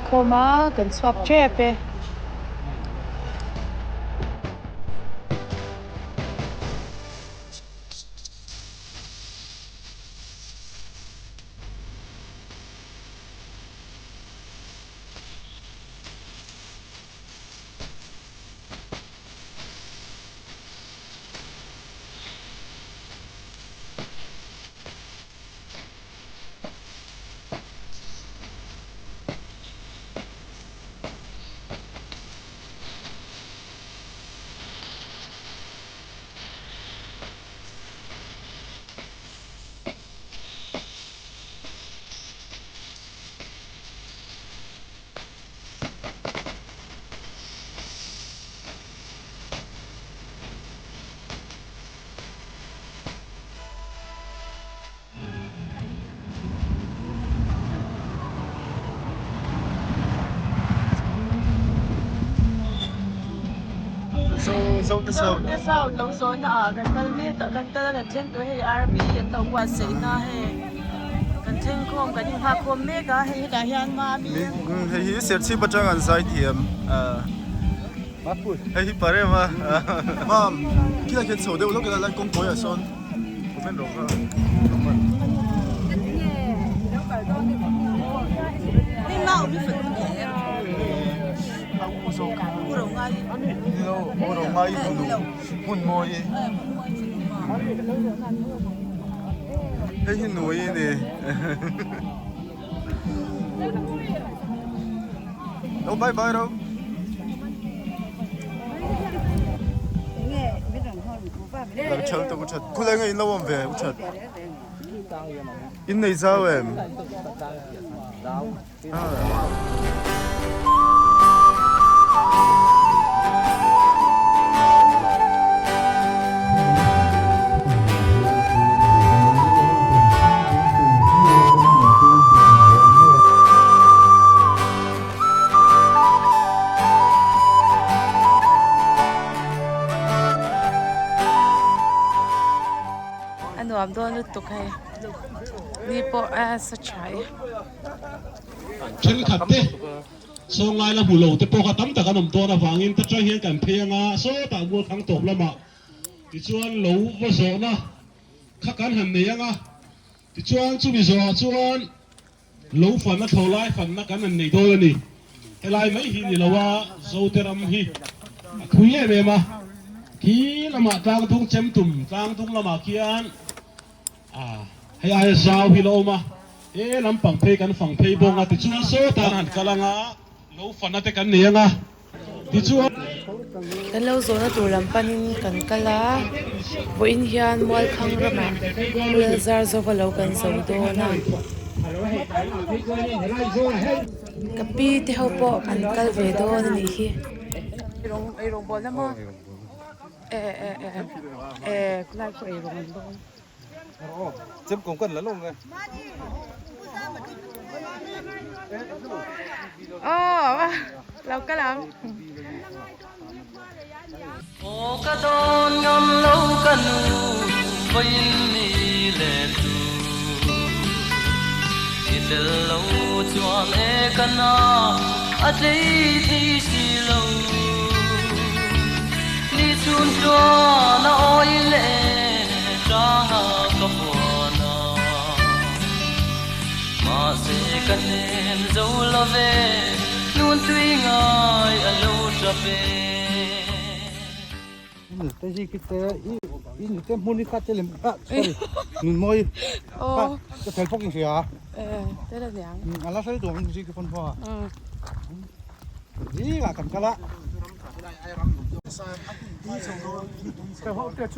khawm a kan chhuak tep e. Zote South lo zawhna ah kan kal mek a kan kal a kan thleng tawh hei army an lo buatsaihna hei kan thleng khawm kan inghak khawm mek a hei hetah hian mami hei hi Serchhip atang an zai thiam hei hi parem a mam khilai khian chho deuh lawk ila lai kawngkawi ah sawn comment rawh kha hei hi nui a ni lo bye bye ro Lang thal te u that khulai nge in lo awm ve u that in nei zau em A nuam dawn lutuk hei ni pawh a sa tha e. Thenkhat te sawnglai la hmu lo te pawh kha tam tak an awm dawn avangin ta tang hian kan phei anga sawtah mualkhang tawp lamah tichuan lo va zawhna kha kan han nei anga tichuan chumi zawhah chuan Lo fan a thlawh lai fanna kan han nei dawn a ni. Helai mai hi ni lo a, Zote ram hi a thui em em a. Khi lamah tlangdung chem tum tlangdung lamah khian ah hei aia zau hi la awm a, he lampang phei kan fang phei bawng a tichuan sawtah an han kal ang a, lo fanna te kan nei ang a. Tichuan. Kan lo zawhna tur lam panin kan kal a, vawiin hian Mualkhang ramah Lal Zarzova lo kan zo dawn a. Ka pi te ho pawh an kal ve dawn a nih hi.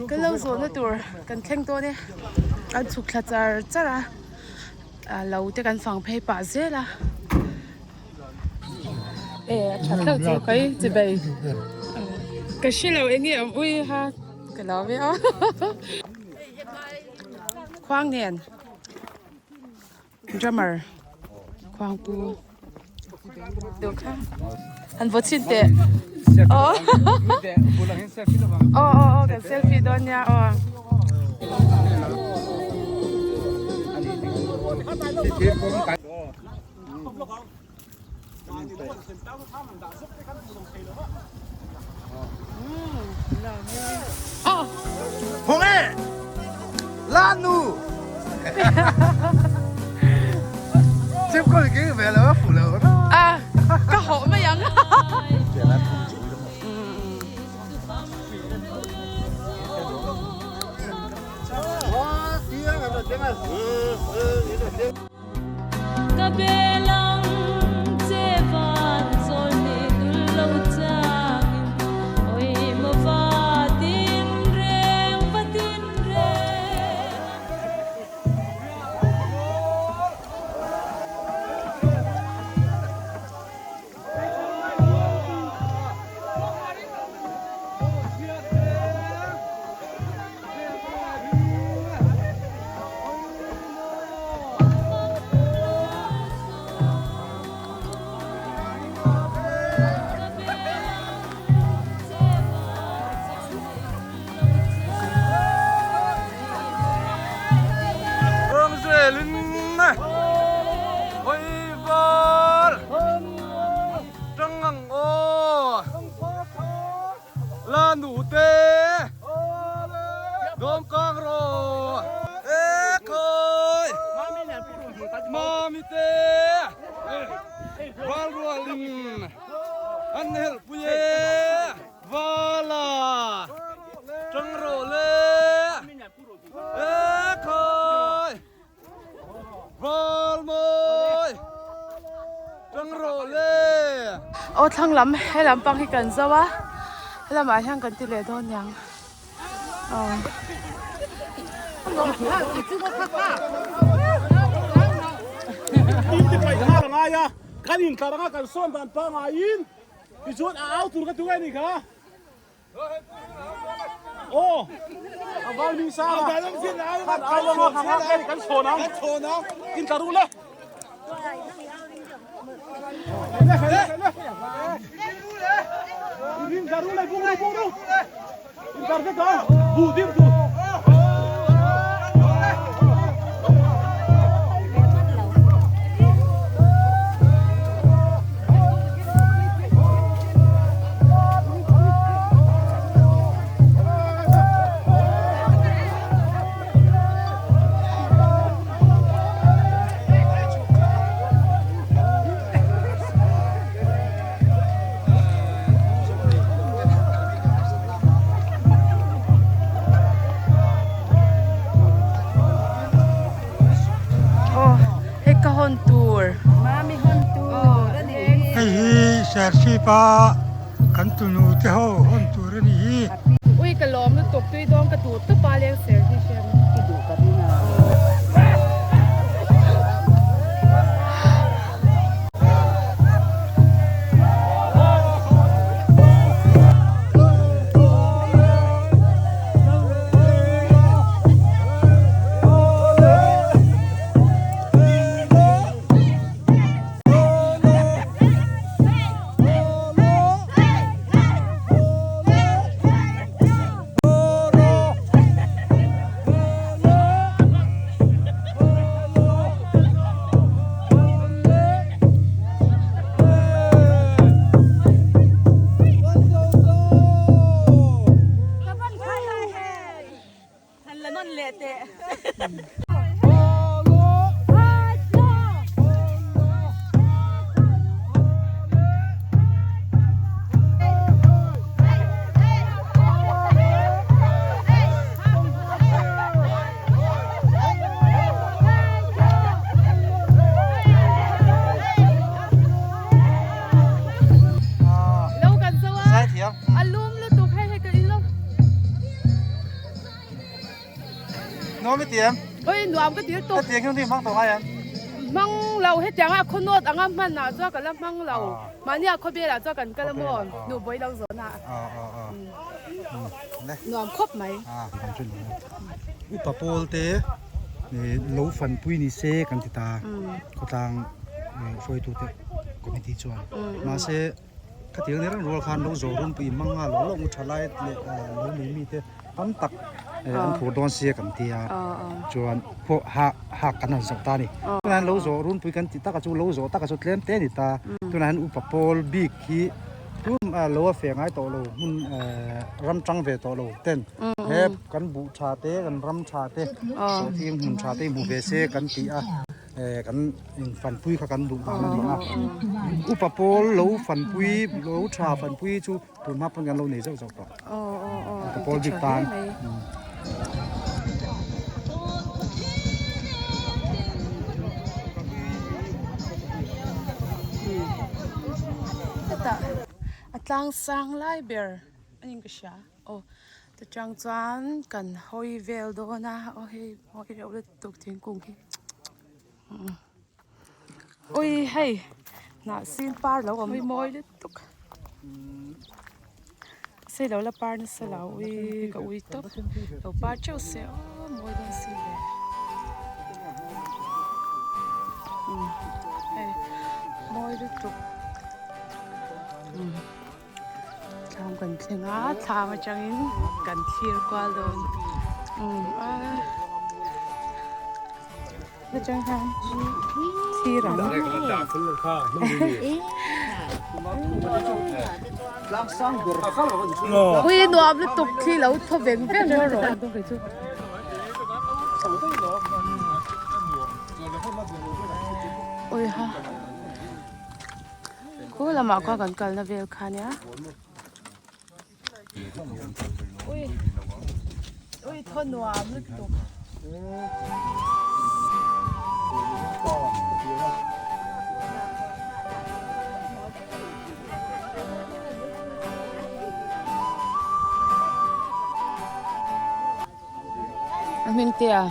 Kan lo zawhna tur kan thleng dawn e an chhuk thla char char a ah lo te kan fang phei pah zel a e a tha hlauh chu kai chi bai ka hre lo eng nge awm ui ha ka lo ve a khuang nen drummer khuang pu deuh kha han vaw chhin teh aw aw aw kan selfie dawn nia aw. Hung e! Lan nu! Chim ko ki ve lo fu lo. A ka hawh mai ang. Ka belang che van zawl ni dul lo changin oi maw va tin reng va tin reng. La nu te dawm kang rawh e khawi mami te val rualin an helh pui e vala tang rawh le e khawi val mawi tang rawh le. Aw thlang lam he lampang hi kan zo a helamah hian kan ti leh dawn niang aw. Tin ti paih nghal a ngai a, kan intlar anga kan sawn dan pangaiin tichuan a au tur ka tu nge ni kha. Aw a val ming sang a khan au anga kha kha kan kan chhawn ang in tla ru le in tla ru le bung ru bung ru in tla vek ang bu dim tu Aw hei ka hawn tur. Mami hawn tur a ni. Hei hi Serchhip a kan tunu te ho hawn tur a ni hi. Ui ka lawm lutuk tui dawn ka duh tawp a leng ser hi hriat. I duh ka ring a. Lo kan zo a, a lum lutuk hei hei ka in lo. Nuam i ti em? Oi nuam ka ti lutuk. Hetiang hian hmang tawh ngai em? Hmang lo hetiang a khaw nawt anga hman ah chuan ka la hmang lo. Mahni a khawvel ah chuan kan kal a maw nu bawi lo zawn ah. Nuam khawp mai. Upa pawl te lo fanpui ni se kan ti ta khawtlang hruaitu te committee chuan mahse khatiang ni reng rual khan lo zawh runpui mang a lo lo ngu tha lai leh lo nei mi te tam tak. an phur dawn sia kan tia chuan pawh hak hak kan han zawh ta a ni. Tunah hian lo zawh runpui kan tih takah chu lo zawh takah chu tlem te a ni ta. Tunah hian upa pawl bik hi tum lo a feh ngai tawh lo hmun ram tang ve tawh lo ten he kan buh tha te kan ram tha te sawhthing hmun tha te hi hmu ve se kan ti a. Kan infanpui kha kan duh dan a ni a, upa pawl lo fanpui lo tha fanpui chu tun hma pawn kan lo nei zauh zauh tawh upa pawl bik tan. Hetah a tlang sang lai ber a ni ka hria aw tichuan chuan kan hawi vel dawn a aw hei mawi reuh lutuk thingkung hi ui hei hnah sin par lo awm mawi lutuk sei lo la par nasa lo ui ka ui tawp lo par teuh se aw mawi dawn si ve hei mawi lutuk. Thlam kan thleng a thlam atangin kan thlir kual dawn umm a atang hian thlir ang ui nuam lutuk thli lo thaw veng veng rawh ui ha. Khu lamah khuan kan kalna vel kha nia. Ui ui thaw nuam lutuk. A hming te a.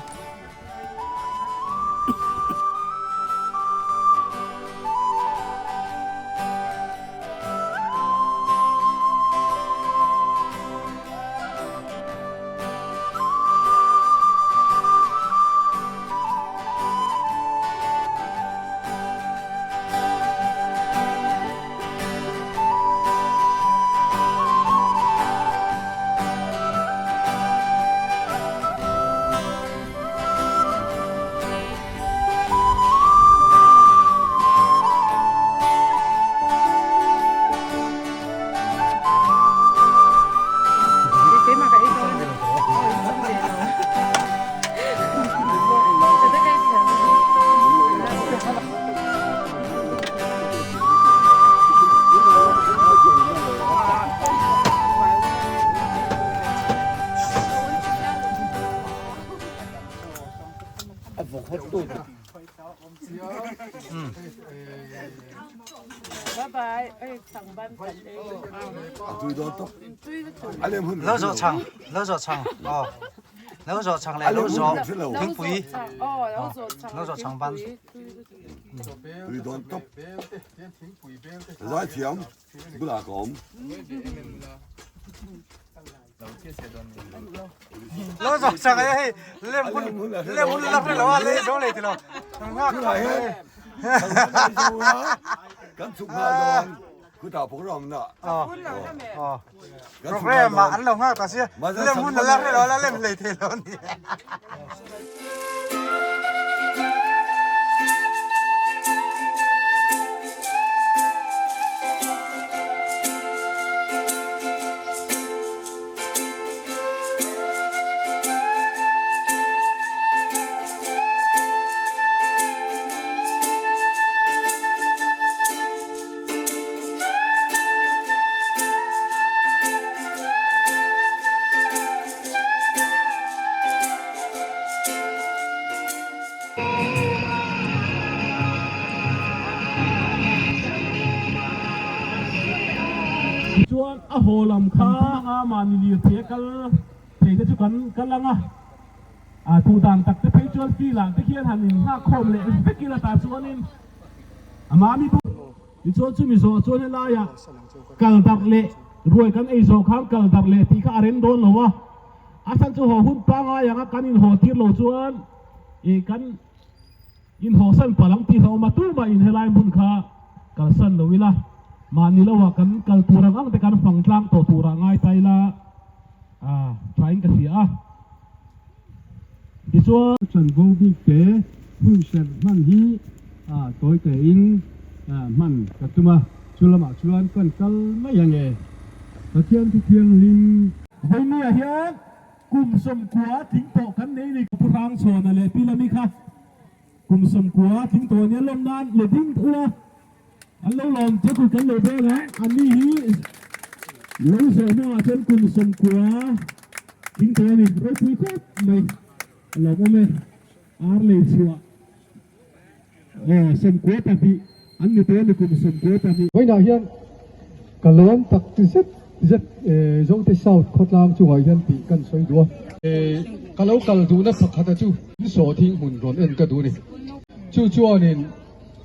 Lo zawh chhang lo zawh chhang aw lo zawh chhang leh lo zawh thingpui lo zawh chhang ban tui dawn tawp zaithiam bulah ka awm. Lo zawh chhang e hei lem hun lem hun la hre lo a lei zo lei ti lo nghak Tunah hian kan chhuk nghal dawn khutah program na program ah an lo nghak ta sia lem hun la hre lo la lem lei thei lo ni. Tichuan a haw lam kha a mahni lirthei a kal thei te chu kan kal ang a, a duh dan tak te phei chuan field ah te khian han innghak khawm leh vek ila tah chuanin a mahni Tichuan chumi zawh chuan helaiah kal darh leh ruai kan ei zawh khan kal darh leh tih kha a rem dawn lo a, a chhan chu haw hun pangngai anga kan inhaw tir lo chuan ih kan inhawsan palh ang tih hlauhawm a, tumah in helai hmun kha kalsan lo ila, mahni loah kan kal tur ang ang te kan fang tlang tawh turah ngai ta ila, a thain ka hria a. Tichuan, chanvo bik te hun hrerh hman hi tawi tein hman ka tum a, chu lamah chuan kan kal mai ange. Pathian thu thianghlim. Vawinia hian kum sawmkua tling tawh kan nei ni. Pu Hrangchhawna leh Pi Lami kha kum sawmkua tling tawh nia lawm nan le ding ula an lo lawm che kut kan lo beng ang. Anni hi lo zawh hmaah chuan kum sawmkua tling tawh a ni. Ropui khawp mai a lawmawm e. Ar lei chhuah aw 12 an ni tawh a ni kum 12. Vawiinah hian ka lawm tak zet zet Zote South khawtlang chungah hian tih kan sawi duh a. Ka lo kal duhna pakhata chu sawhthing hmun rawn en ka duh a ni. Chu chuanin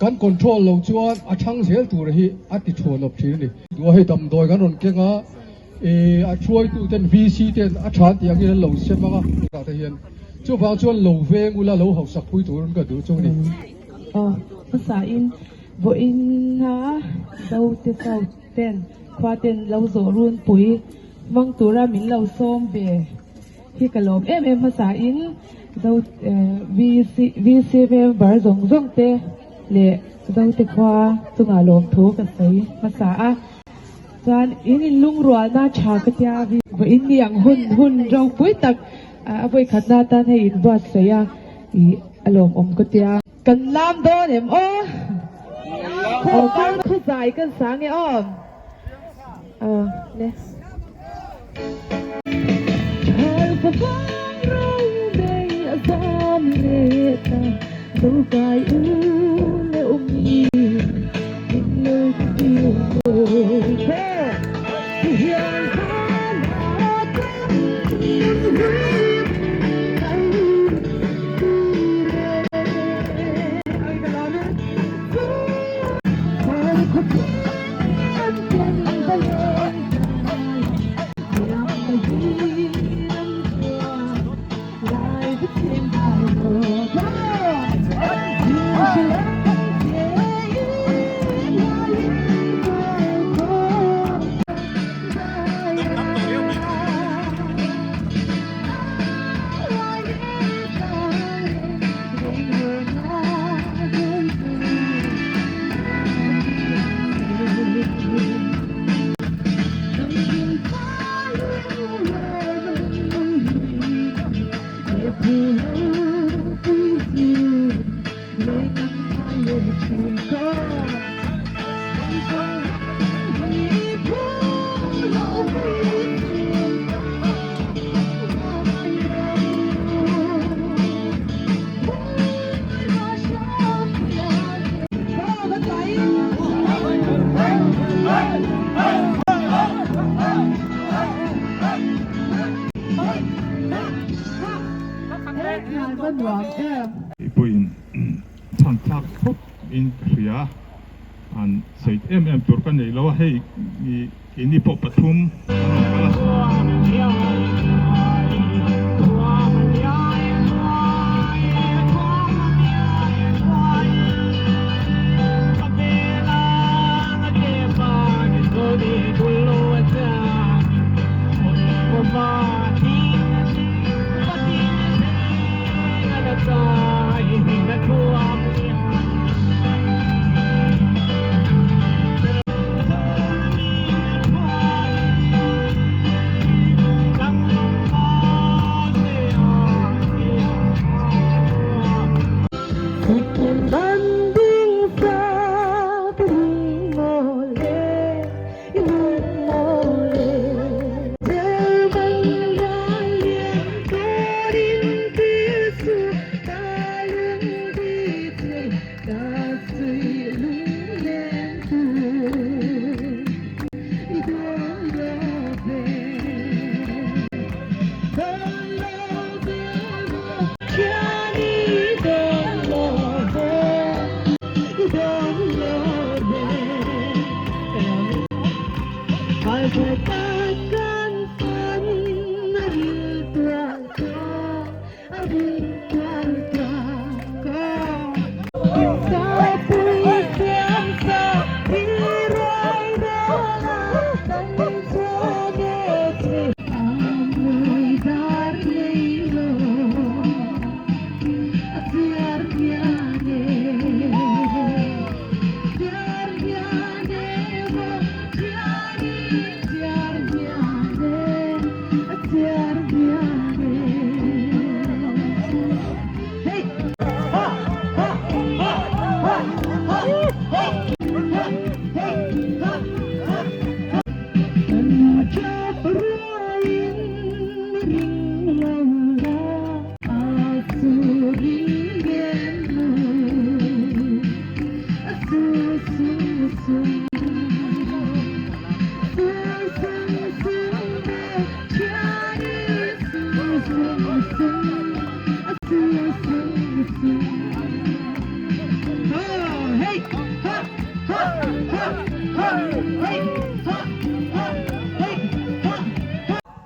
kan control loh chuan a thang zel tur hi a ti thuanawp thin a ni. Duh a hei damdawi kan rawn keng a, a hruaituten VC ten a tha tih angin an lo sem ang a te hian chuvang chuan lo veng ula lo hausak pui turin ka duh chu a ni. Aw hmasain vawiina Zote South ten khua ten lo zawh runpui hmang tura min lo sawm ve hi ka lawm em em hmasain Zo VC VC member zawng zawng te leh Zote khua chungah lawmthu ka sawi hmasa a. Chuan in inlungrualna tha ka tia vawiin ni ang hun hun ropui tak a vawikhatna atan hei in buatsaih a ih a lawmawm ka tia. Kan lam dawn em aw? Aw kar thu zai kan sang e aw. Aw le. Thal favang ro nei a zam leh ta zo kai u le umi in lo tiu che hian khan a tam nun hui kai tu re Pawhin chhan thlak khawp in ka hria an sawi em em tur ka nei lo a hei keini pawh pathum kan rawn kal a.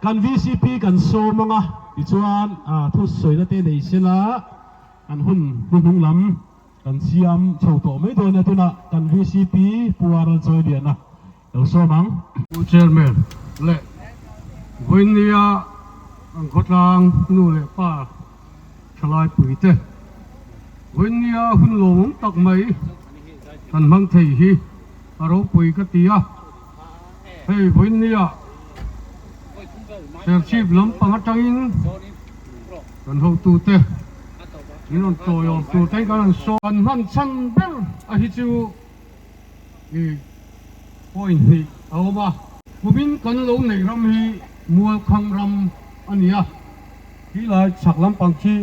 Kan vcp kan sawm anga tichuan thusawina te nei sela kan hun hnuhnung lam kan siam chho tawh mai dawn nia tunah kan vcp Pu Aral Chawiliana lo sawm ang. Pu Chairman leh Vawinia kan khawtlang nu leh pa thalai puite Vawinia hun lawmawm tak mai kan hmang thei hi a ropui ka ti a. Hei Vawinia Serchhip lampang atangin kan hotute min rawn tawiawm tur te kan rawn sawi. Kan hman chhan ber a hi chu i point hnih a awm a. Kumin kan lo neih ram hi Mualkhang ram a ni a, khi lai chhak lampang khi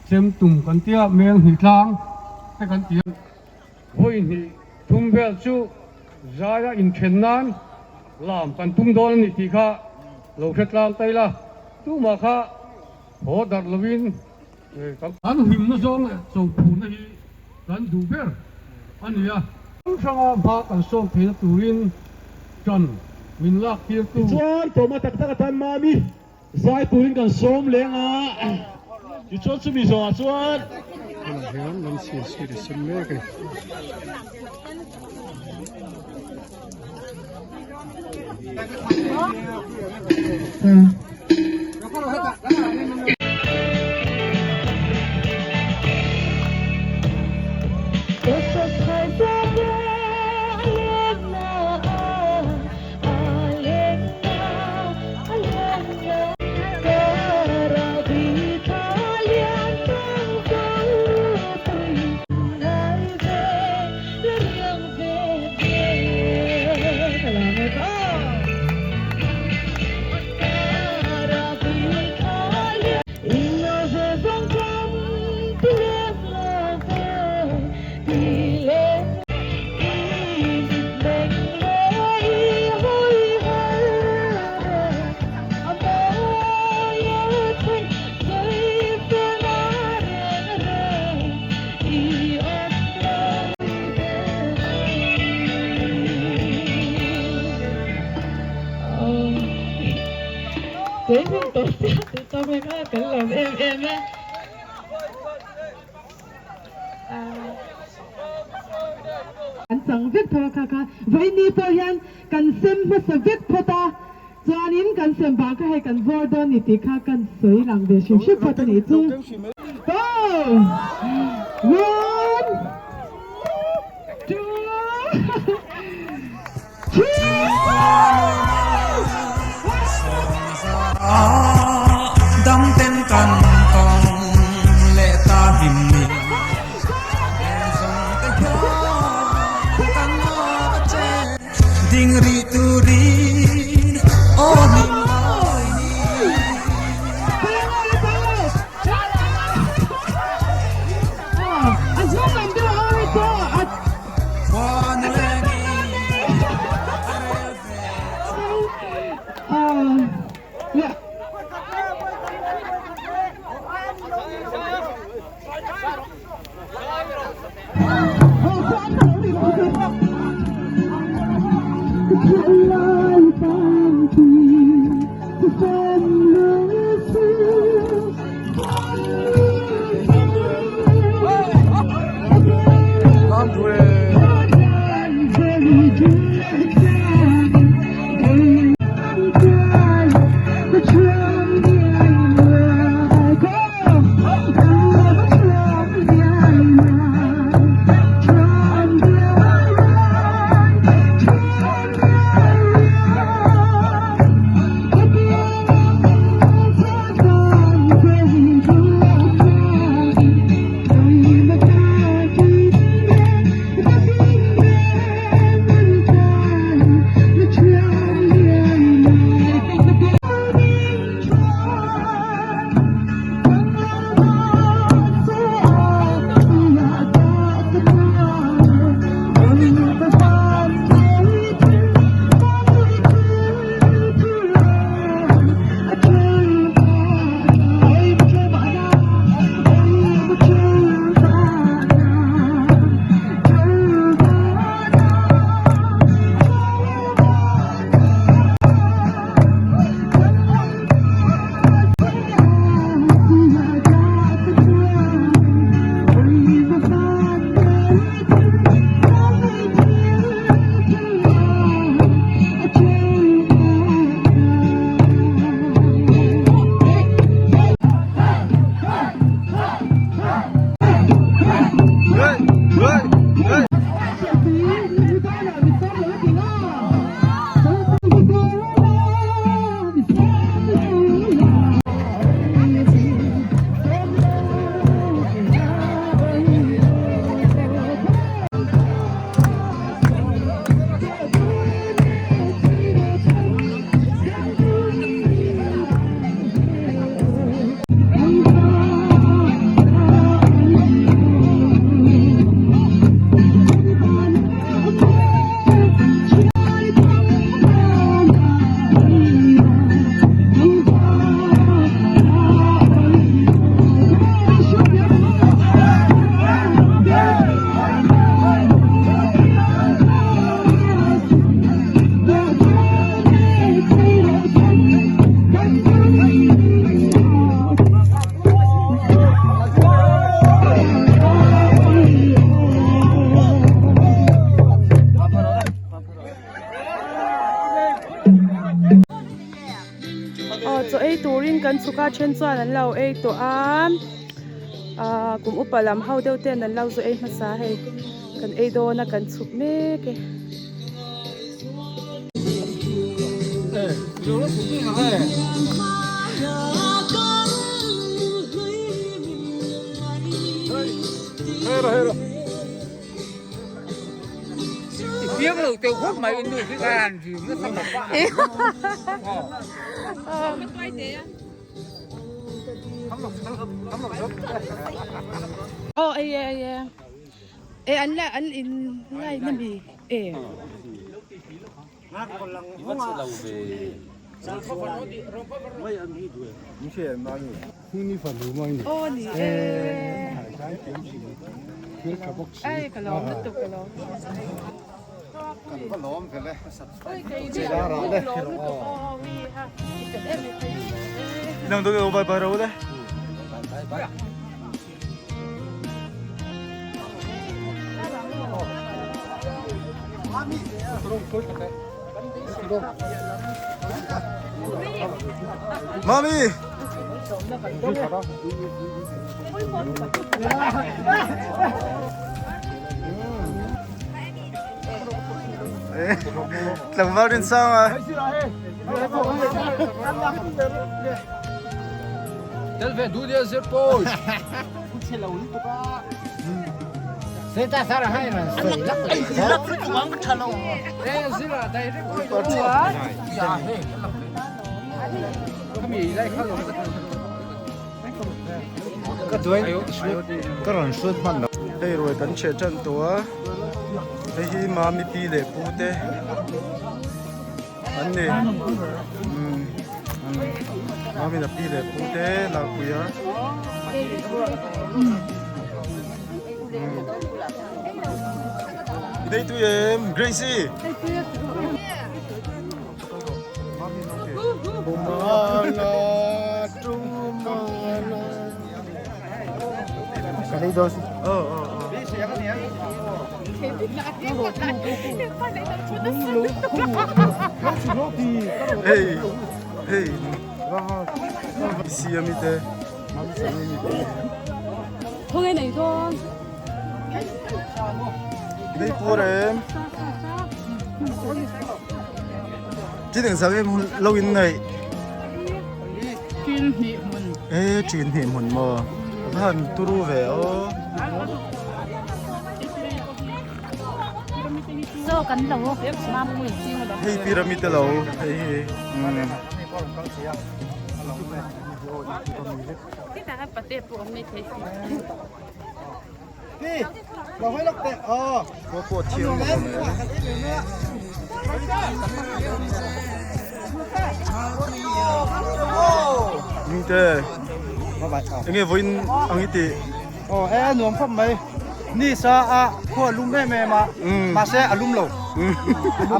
Chemtum kan tia Mel hnih tlang te kan ti a. Vawi hnih thum vel chu zaia inthen nan lam kan tum dawn a ni tih kha lo hre tlang ta ila, tumah kha haw darh lovin kan hlimna zawng leh chophurna hi kan duh ber a ni a. Hrang hranga hma kan sawm theihna turin ṭan min lak tirtu. Tichuan, Tawma tak tak atan Mami Zai turin kan sawm leng a, tichuan chumi zawhah chuan. Tunah hian lam chhir chhir a sem mek a ni. An chang vek tho a kha kha vaini pawh hian kan sem hmasa vek phawt a chuanin kan sem vang kha hei kan vawr dawn ni tih kha kan sawi lang ve hrim hrim phawt a nih chu. Go! One, two, three! Dam ten kan tawng leh ta hlim ni. Ding rih turin aw hlim lai ni. Khuan lengin a rel ve. Chaw ei turin kan chhuk a then chuan an lo ei tawh a ahh kum upa lam ho deuh ten an lo zu ei hmasa hei kan ei dawn a kan chhuk mek e. Aw ei e ei e e an la an in lai na mi e. Aw ni e ai ka lawm lutuk ka lawm. Nang do bye bye ro le. Mami. Tlangval rin sang a. Tel ve du dia zir poi. Ka duai ka rawn hrut hman lo. Hei ruai kan chhe tan tawh a hei hi mami pi leh pu te an ni umm mami na pi leh pu te lakpui a i nei tui em Gracie. Hey, hey. Siami te. Thong ei nei dawn. Nei pur em. Chi ding sang em lo in nei. Chin hnih hmun. E chin hnih hmun maw. Han turu ve o. So kan lo mam mui. Hei pyramid lo hei hi. Khua pawh thiang lo awm e. Ningte enge vawiin ang i tih? Aw e nuam khawp mai ni sa a khua a lum em em a mahse a lum lo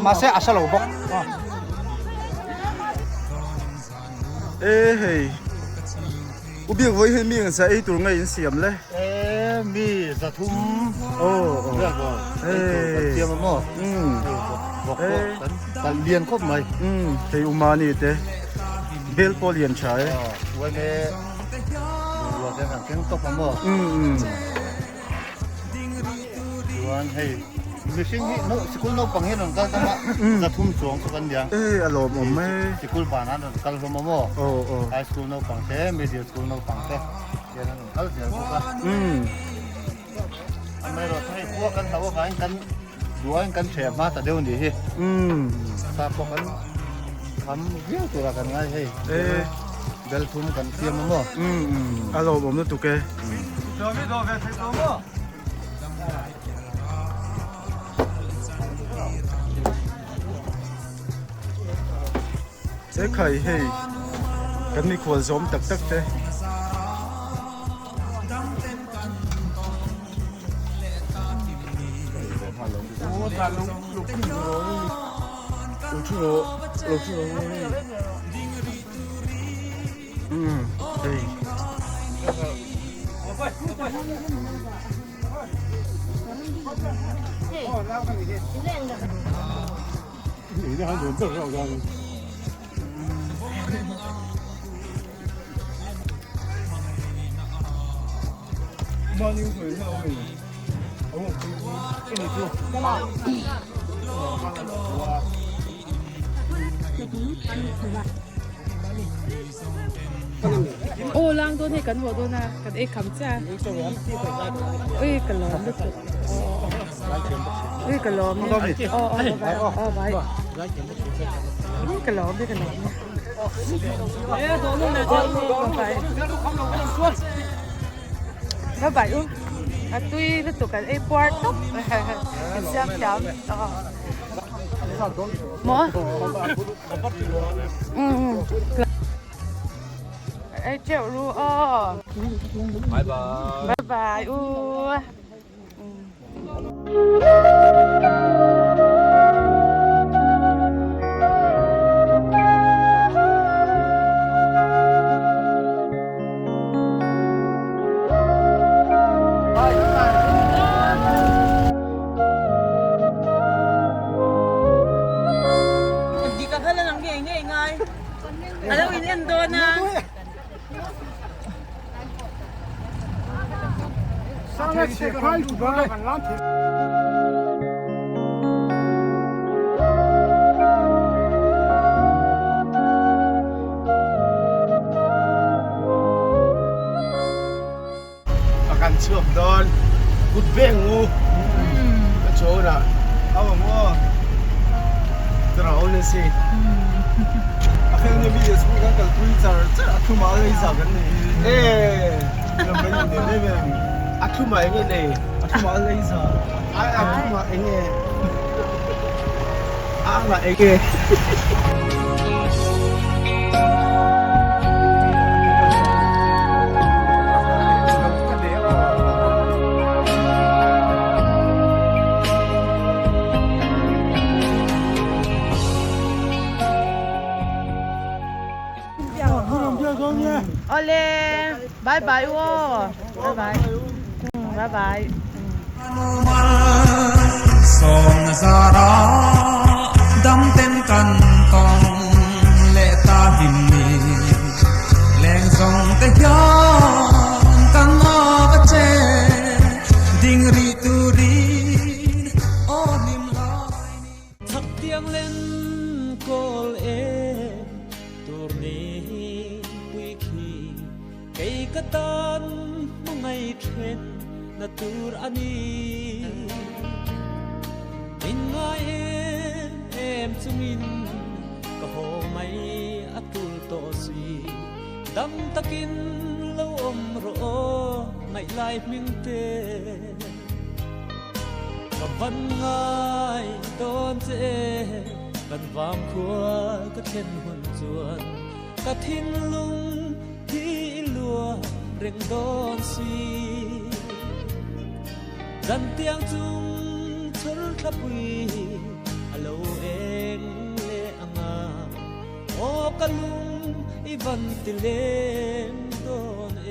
mahse a sa lo bawk. E hei u biak vawi hi mi ang sa ei tur nge in siam le e mi zathum aw vel bo ei tur kan siam a maw vawk pawh kan kan lian khawp mai hei u mani te bel pawh lian tha e uaime bungrua te kan keng tawp a maw Chuan hei mihring hi no sikul naupang hi rawn kal tam a zathum chuang chu kan nia. E a lawm awm e. Sikul banah an rawn kal hlawm a maw? Aw aw. High school naupang te middle school naupang te hian an rawn kal zel bawk a. Amaherawhchu hei khua kan hlauh avangin kan duain kan hreh hma ta deuh nih hi. Sa pawh kan kham viau tura kan ngai hei. Bel thum kan siam a maw? A lawm awm lutuk e. Che khai hei kan mikhual zawm tak tak te. Aw lang dawn hei kan haw dawn a kan ei kham chiah a ui ka lawm lutuk ui ka lawm e aw aw bye aw bye ui ka lawm e ka lawm e bye bye u a tui lutuk kan ei puar tawp kan siam thiam maw ei teuh ru aw bye bye bye bye u Dika kha la lang ngei ngei ngai. A lo in en dawn a. A kan chhuak dawn kut veng u ka chawn ah a awm aw ka rau na si a fel ni mi school kan kalpui char char a thuma a lei zak an nih hi e lam kan in em em a thuma eng nge nei a thuma a lei zak a a thuma eng nge a ang ah eng nge. Awle bye bye u aw bye bye bye bye. Sawmna zara dam ten kan tawng leh ta hlim ni leng zawng te hian kan awk a che ding rih turin aw hlim lai ni. Chak tiang len kawl em tur ni pui khi kei ka tan hmangaih then na tur a ni. Min ngai em em chungin ka haw mai a tul tawh si. Dam takin lo awm rawh aw ngaih lai hming te. Ka van ngai dawn che kan vang khua ka thlen hun chuan ka thinlung hi i lua reng dawn si. Zan tiang chung chhur thlapui a lo eng leh anga aw ka lung i van ti leng dawn e.